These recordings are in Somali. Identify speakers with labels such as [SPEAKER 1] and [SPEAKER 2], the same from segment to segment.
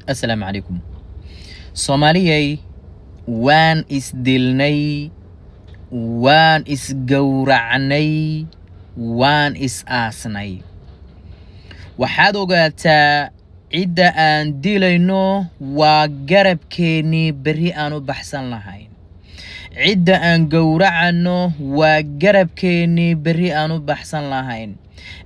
[SPEAKER 1] Assalaamu calaykum, Soomaaliyay. Waan isdilnay, waan isgowracnay, waan is aasnay. Waxaad ogaataa, cidda aan dilayno waa garabkeennii berri aan u baxsan lahayn. Cidda aan gowracanno waa garabkeennii berri aan u baxsan lahayn.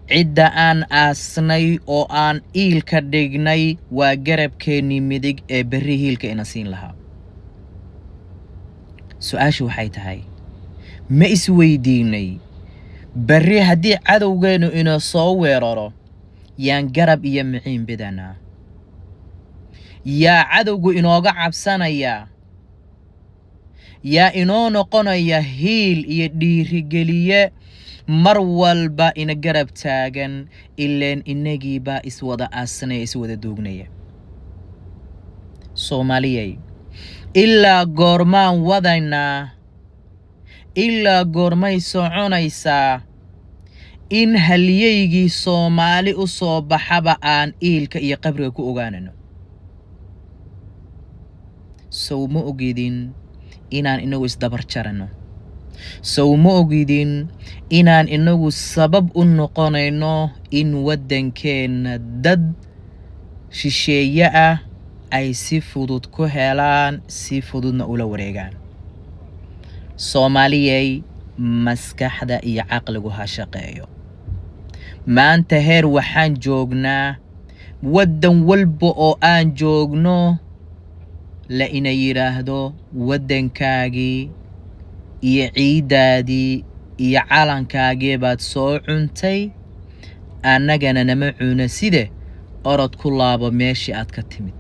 [SPEAKER 1] Cidda aan aasnay oo aan iilka dhignay waa garabkeennii midig ee berri hiilka ina siin lahaa. Su-aashu waxay tahay, ma isweydiinay, berri haddii cadowgeennu ina soo weeraro, yaan garab iyo miciin bidanaa? Yaa cadowgu inooga cabsanayaa? Yaa inoo noqonaya hiil iyo dhiirigeliye mar walba ina garab taagan? Ileen inagiibaa iswada aasanaya, iswada duugnaya. Soomaaliyay, ilaa goormaan wadaynaa? Ilaa goormay soconaysaa in halyeygii Soomaali u soo baxaba aan iilka iyo qabriga ku ogaanano? Sow ma ogidin inaan inagu isdabar jaranno? Sow ma ogidin inaan inagu sabab u noqonayno in waddankeenna dad shisheeye ah ay si fudud ku helaan, si fududna ula wareegaan? Soomaaliyay, maskaxda iyo caqligu ha shaqeeyo. Maanta heer waxaan joognaa waddan walba oo aan joogno la ina yidhaahdo, "Waddankaagii iyo ciiddaadii iyo calankaagii baad soo cuntay, annagana nama cuna, side orod ku laabo meeshii aad ka timid."